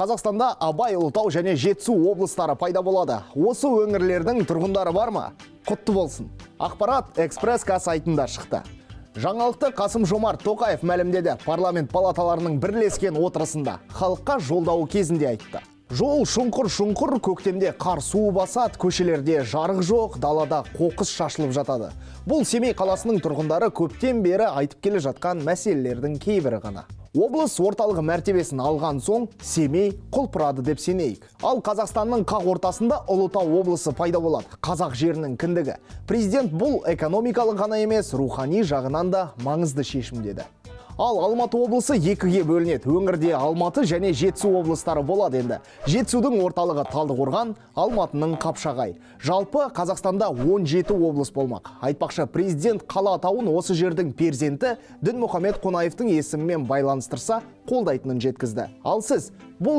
Қазақстанда Абай, Ұлытау және Жетісу облыстары пайда болады. Осы өңірлердің тұрғындары бар ма? Құтты болсын. Ақпарат Экспресс К сайтында шықты. Жаңалықты Қасым Жомарт Тоқаев мәлімдеді парламент палаталарының бірлескен отырысында, халыққа жолдауы кезінде айтты. Жол шұңқыр-шұңқыр, көктемде қар суы басады, көшелерде жарық жоқ, далада қоқыс шашылып жатады. Бұл Семей қаласының тұрғындары көптен бері айтып келе жатқан мәселелердің кейбірі ғана. Облыс орталығы мәртебесін алған соң Семей құлпырады деп сенейік. Ал Қазақстанның қақ ортасында Ұлытау облысы пайда болады. Қазақ жерінің кіндігі. Президент бұл экономикалық ғана емес, рухани жағынан да маңызды шешім деді. Ал Алматы облысы екіге бөлінеді. Өңірде Алматы және Жетісу облыстары болады енді. Жетісудың орталығы Талдықорған, Алматының Қапшағай. Жалпы Қазақстанда 17 облыс болмақ. Айтпақшы, президент қала атауын осы жердің перзенті Дінмұхамед Қонаевтың есімімен байланыстырса, қолдайтынын жеткізді. Ал сіз бұл